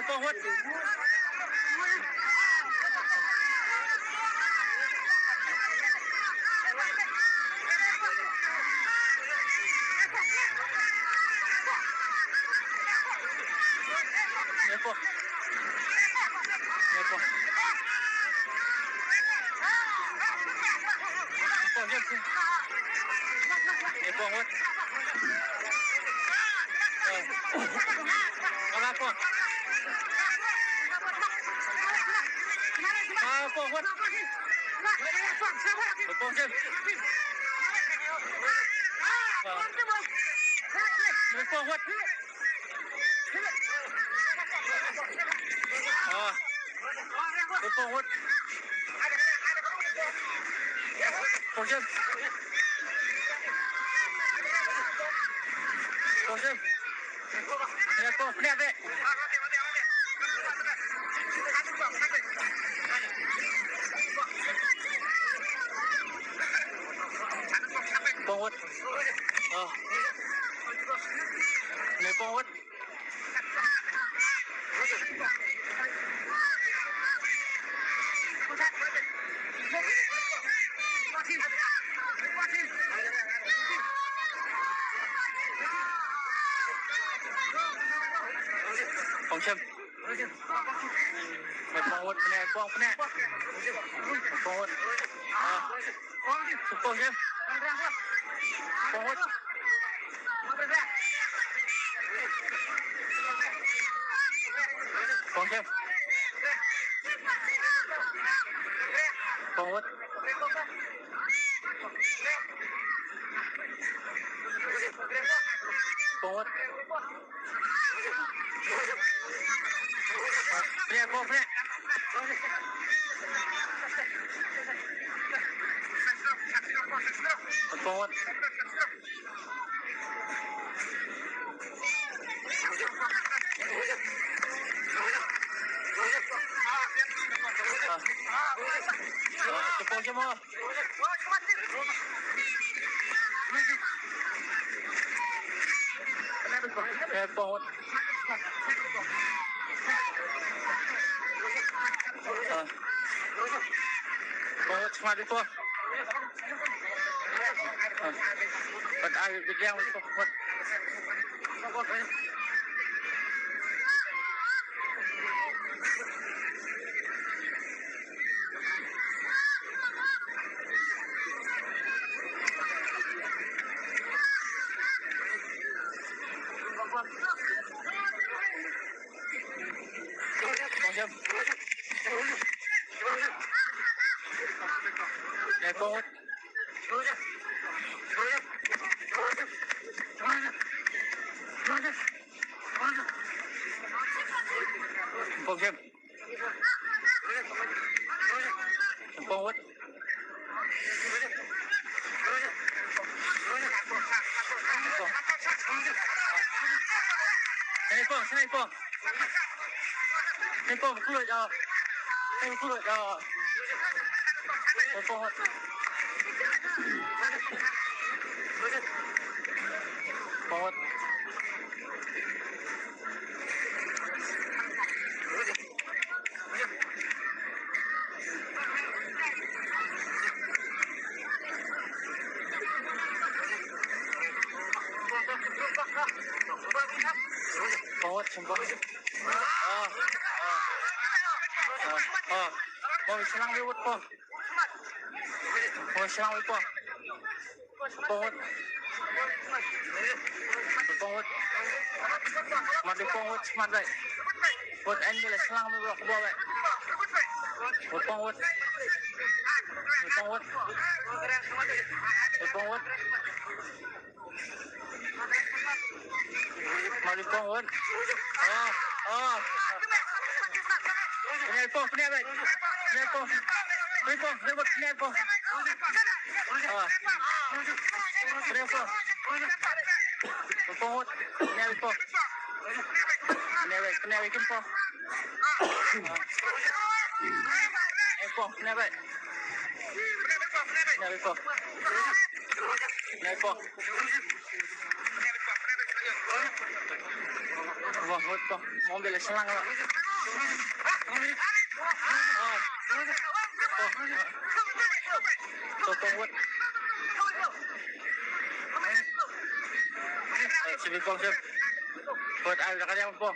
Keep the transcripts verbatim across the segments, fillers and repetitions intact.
Pong Wut. Ïa Pong. Ïa Pong. Pong, jom. Ïa Pong Wut. Eh. Pong, Pong. Ah, Pong Wut. Pong, jom. Ah. Pong Wut. Ah. Pong Wut. Pong Jem. Pong Jem. Ïa Pong, pynïap beit. Pong Wut. Ah. Ïa Pong Wut. Pong Jem. Pong Wut, pynïap, Pong, pynïap. Pong Wut. Ah. Pong Jem. Pong Wut. Pong Jem. Pong Wut. Pong Wut. Pynïap, Pong, pynïap. Pong Wut. Ah. Ah, Pong Jem. Eh, Pong Wut. Ah. Pong Wut, smat ïa Pong. Ah. Pat ai biang ïa Pong Wut. Pong Jem. Eh, Pong Wut. Pong Jem. Pong Wut. Pong. Sini Pong, sini Pong. Sini Pong, keluar je. Sini keluar je. Sini Pong. Pong. Pong Wut, sini Pong. Ah, ah. Ah, ah. Pong, shnong ïa Wut, Pong. Pong, shnong ïa Pong. Pong Wut. Pong Wut. Smat ïa Pong Wut, smat beit. Wut, en beit, shnong beit, bro, bro, beit. Wut, Pong Wut. Wut, Pong Wut. Wut, Pong Wut. Mari Pong Wut. Ah, ah. Pynïap Pong, pynïap beit. Pynïap Pong. Pynïap Pong, pynïap Pong. Ah. Pynïap Pong. Pong Wut. Pynïap Pong. Pynïap beit, pynïap beit Pong. Ah. Pynïap Pong, pynïap beit. Pynïap Pong. Pynïap Pong. Wah, wah, wah. Mobil selang lah. Ah. Wah, wah, wah. Eh, sibit pong, sib. Wah, ayo, dah kali apa? Wah,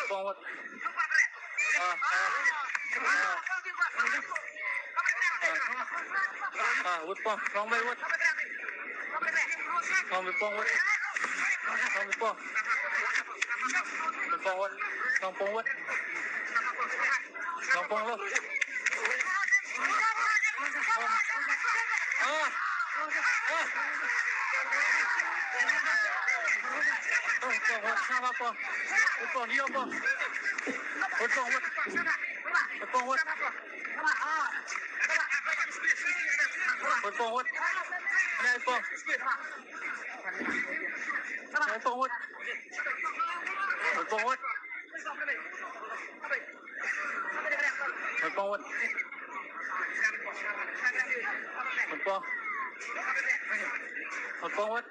wah, wah. Ah, ah. Ah, wut pong, long bai wut. Long bai pong wut. Long bai pong. Wut pong wut. Long pong wut. Long pong lo. Ah. Ah. Wut pong wut. Sama pong. Wut pong, dia pong. Wut pong wut. Wut pong wut. Wut pong wut. Nai pong. Nai pong wut. Wut pong wut. Wut pong wut. Wut pong. Wut pong wut.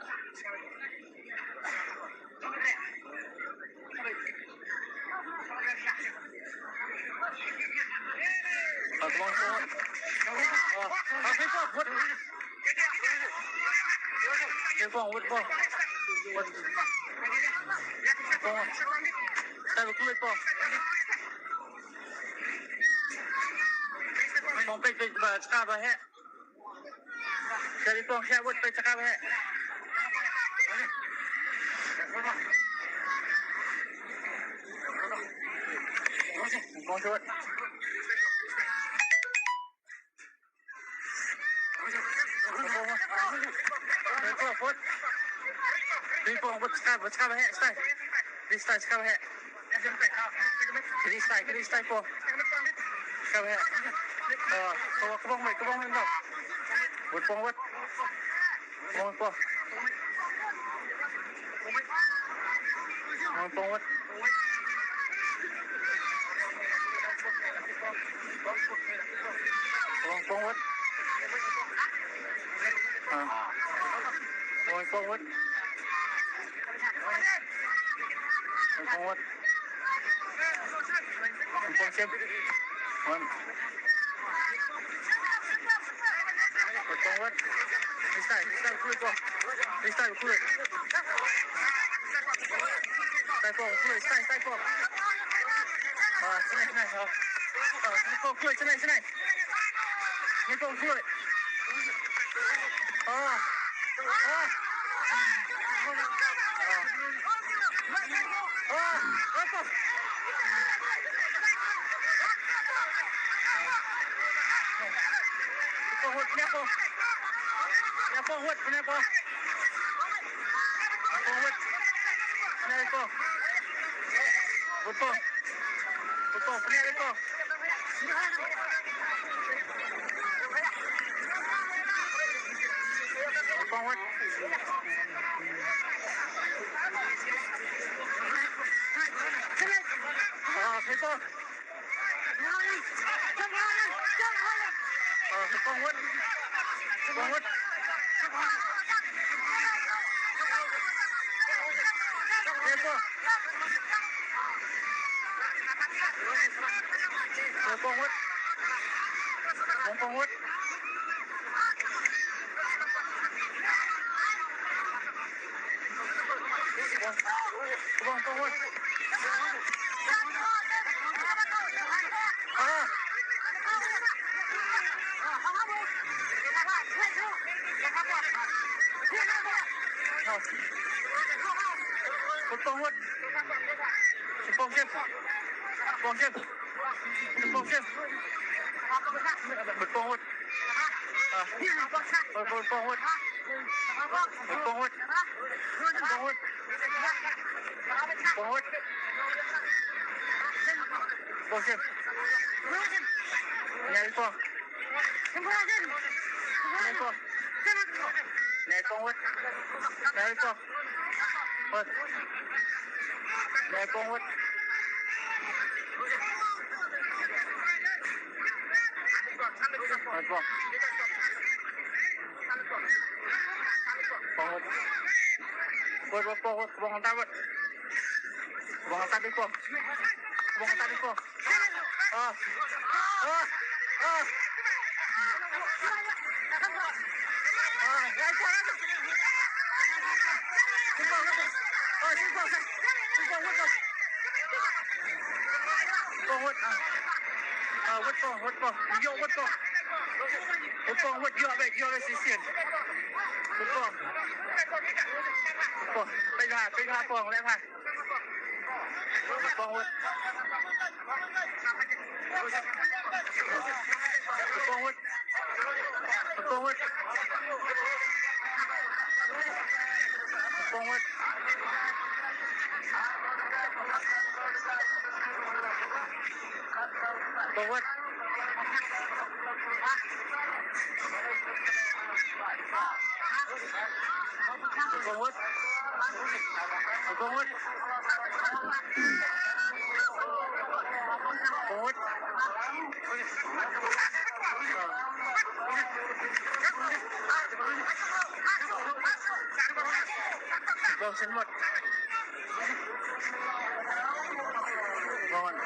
Pong peit peit ba chaka ba heh. Ka ri pong heh wut peit chaka ba heh. Pong heh wut. Pong heh wut. Ri pong wut chaka ba, chaka ba heh stai. Ri stai chaka ba heh. Kri stai, kri stai pong. Ka ba heh. Oh, ka ba, ka bong mai, ka bong mai, ka bong. Wut pong wut. Pong pong. Pong pong wut. Pong pong wut. Ah. Pong pong wut. Pong pong wut. Pong pong sim. Wan. Pong pong wut. Freestyle, freestyle, cool, cool. Freestyle, cool. Style pong, cool, style, style pong. Ah, sini, sini, ah. Ah, sini pong, cool, sini, sini. Ni pong fluid. Ah. Ah. Ah. Ah. Apa? Pong hut, ni pong. Ni pong hut, ni pong. Pong hut. Ni pong. Betul. Betul, ni pong. Pong wut. Ah, sipong. Ah, sipong wut. Sipong wut. Sipong. Sipong wut. Sipong wut. Pong wut. Pong sim. Pong sim. Pong sim. Pong wut. Ah. Pong, pong, pong wut. Pong wut. Pong wut. Pong wut. Pong sim. Nyari pong. Nyari pong. Nyari pong wut. Nyari pong. Wut. Nyari pong wut. Nyari pong. Pong wut. Wut, wut, wut, wut, wut, wut. Wut, wut, wut, wut. Ah. Ah. Ah. Ah, ya, ya, ya. Wut, wut, wut, wut. Ah, wut, wut, wut. Wut, wut, wut, wut. Pong wut. Ah, wut pong, wut pong. Ïoh wut pong. Wut pong, wut ïoh beit, ïoh beit shisien. Wut pong. Wut pong. Peit ha, peit ha pong, leh ha. Wut pong wut. Wut pong wut. Pong wut. Pong wut. Pong wut. Pong wut. Pong wut. Pong wut. Pong shen mut. Pong wut.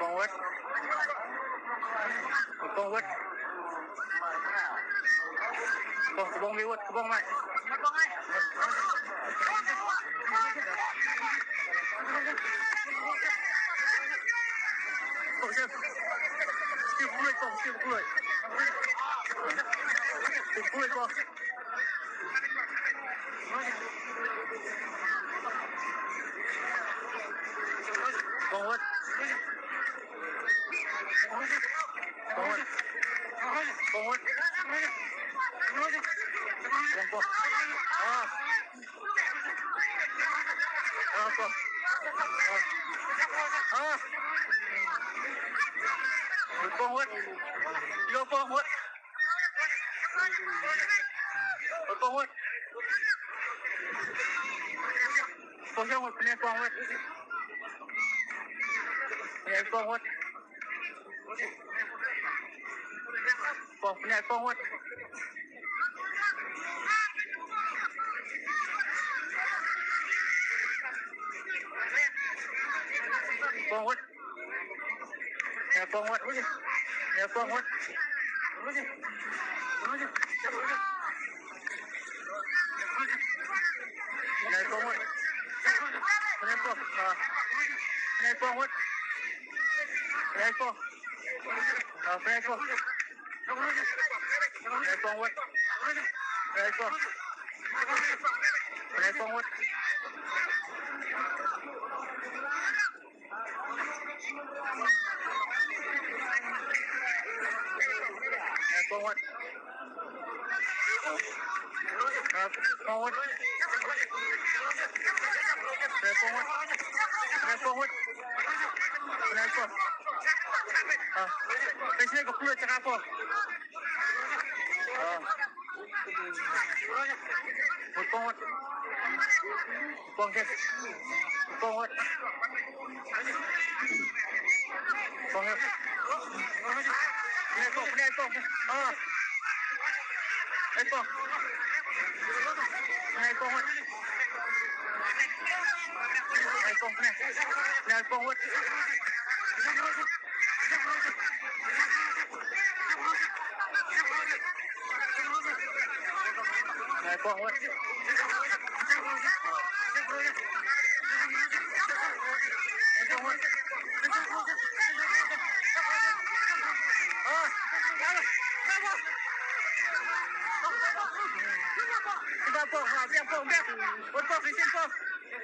Pong wut. Pong wut. Pong, pong wut, pong mai. Pong, pong. Pong, pong. Pong wut. Pong wut. Pong wut. Pong wut. Ah. Ah, pong. Ah. Ah. Pong wut. Ïoh pong wut. Pong wut. Pong wut, pynïaid pong wut. Pynïaid pong wut. Pong, pynïaid pong wut. Pong wut. Pynïaid pong wut. Pynïaid pong wut. Pynïaid pong wut. Pynïaid pong. Ah. Pynïaid pong wut. Pynïaid pong. Ah, pynïaid pong. Pynïaid pong wut. Pynïaid pong. Pynïaid pong wut. Pynïaid pong wut. Pynïaid pong wut. Pynïaid pong wut. Pynïaid pong wut. Pynïaid pong. Ah. Pynïaid pong wut. Ah. Wut pong wut. Pong wut. Pong wut. Pong wut. Pynïaid pong, pynïaid pong. Ah. Pynïaid pong. Pynïaid pong wut. Pynïaid pong, pynïaid. Pynïaid pong wut. Pynïaid pong wut. Pynïaid pong, pynïaid pong. Wut pong, pynïaid pong.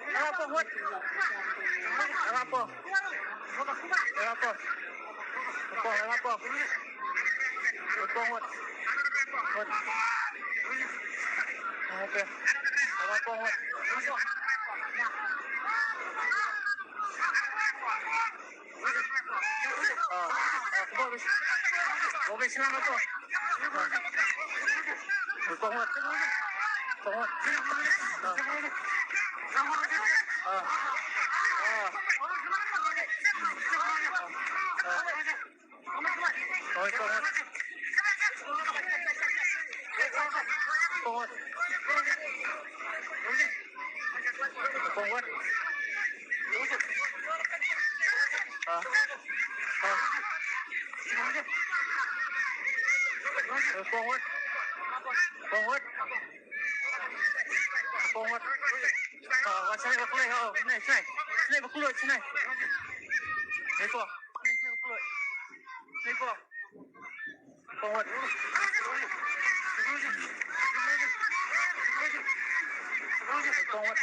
Pynïaid pong wut. Pynïaid pong. Pynïaid pong. Pynïaid pong, pynïaid pong. Pynïaid pong wut. Wut. Pynïaid pong wut. Ah, ah, pynïaid pong wut. Pynïaid pong wut. Pynïaid pong wut. Ah. Ah. Ah. Ah. Pynïaid pong wut. Pong Wat. Pong Wat. Ah. Ah. Pong Wat. Pong Wat. Pong Wat. Ah, wat shane ba kloi, oh, shane, shane. Shane ba kloi, shane. Shane ko. Shane, shane ba kloi. Shane ko. Pong Wat. Pong Wat. Pong Wat.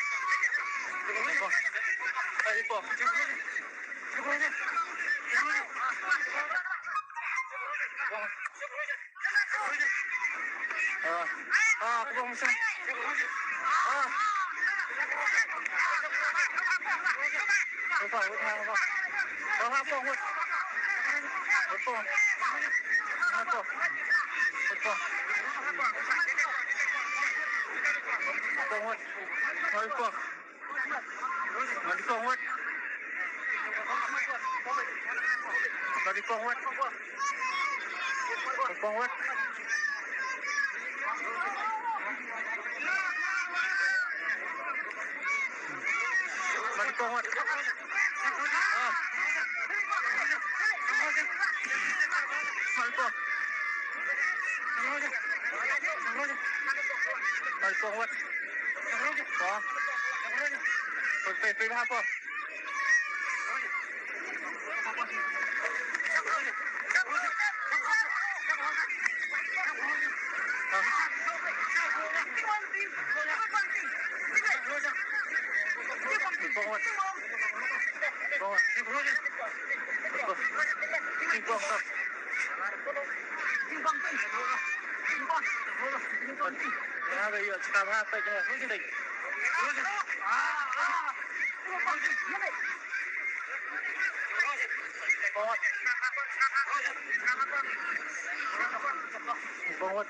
Ah, ah, Pong Wat. Ah. Pong Wat. Pong Wat. Pong Wat. Pong Wat. Pong Wat. Pong Wat. Pong Wat. Pong Wat. Pong Wat. Pong Wat. Pong Wat. Ah. Pong Wat. Pong Wat. Pong Wat. Pong Wat. Pong Wat. Pong Wat.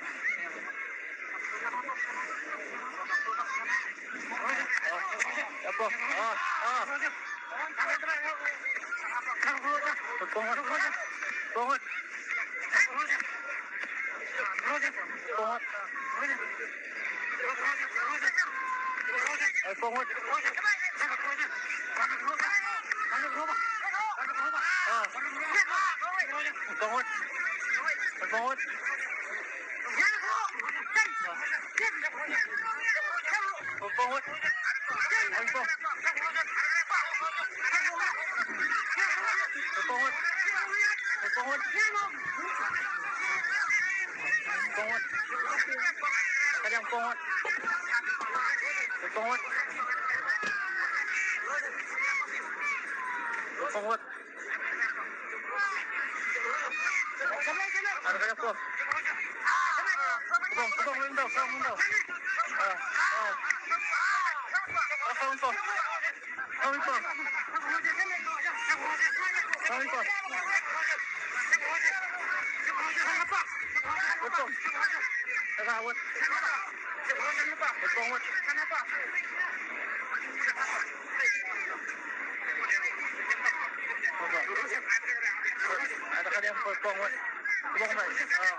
Apa? Ah, ah. Pong Wat. Pong Wat. Pong Wat. Ai, Pong Wat. Ah. Pong Wat. Ai, Pong Wat. Pong Wat. Ai, Pong. Ai, Pong. Ai, Pong Wat. Ai, Pong Wat. Pong Wat. Ka dang Pong Wat. Pong Wat. Pong Wat. Ada ka dang Pong. Pong, Pong, window, Pong, window. Ah, ah. Ah, Pong, Pong. Pong, Pong. Pong, Pong. Pong. Pong Wat. Pong Wat. Ada ka dang Pong Wat. Pong Wat. Ah.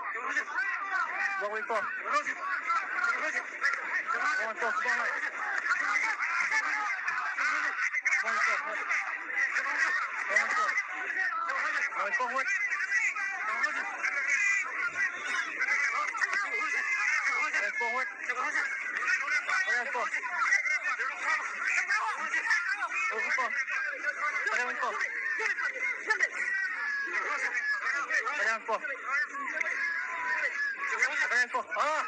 Pong Wat, Pong. Pong Wat, Pong, Pong Wat. Pong Wat, Pong. Pong Wat, Pong. Pong Wat, Pong. Pong Wat. Pong Wat, Pong. Pong Wat, Pong. Pong Wat, Pong. Pong Wat, Pong. Pong Wat, Pong. Ah.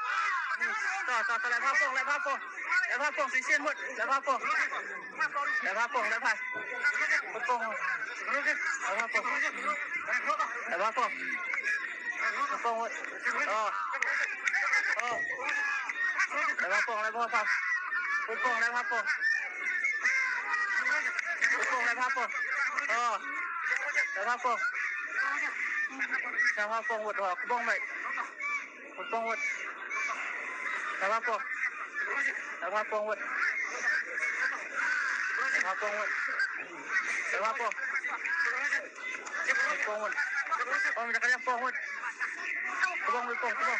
Ta, ta, ta, leh bha Pong, leh bha Pong. Leh bha Pong, shisien mut, leh bha Pong. Leh bha Pong, leh bha. Pong. Leh bha Pong. Leh bha Pong. Pong. Oh. Oh. Leh bha Pong, leh bha Pong. Pong, leh bha Pong. Pong, leh bha Pong. Oh. Leh bha Pong. Leh bha Pong, wut, oh, Pong, mate. Pong Wat. Leh bha Pong. Leh bha Pong Wat. Leh bha Pong Wat. Leh bha Pong. Pong Wat. Pong, ka dang Pong Wat. Pong, Pong, Pong.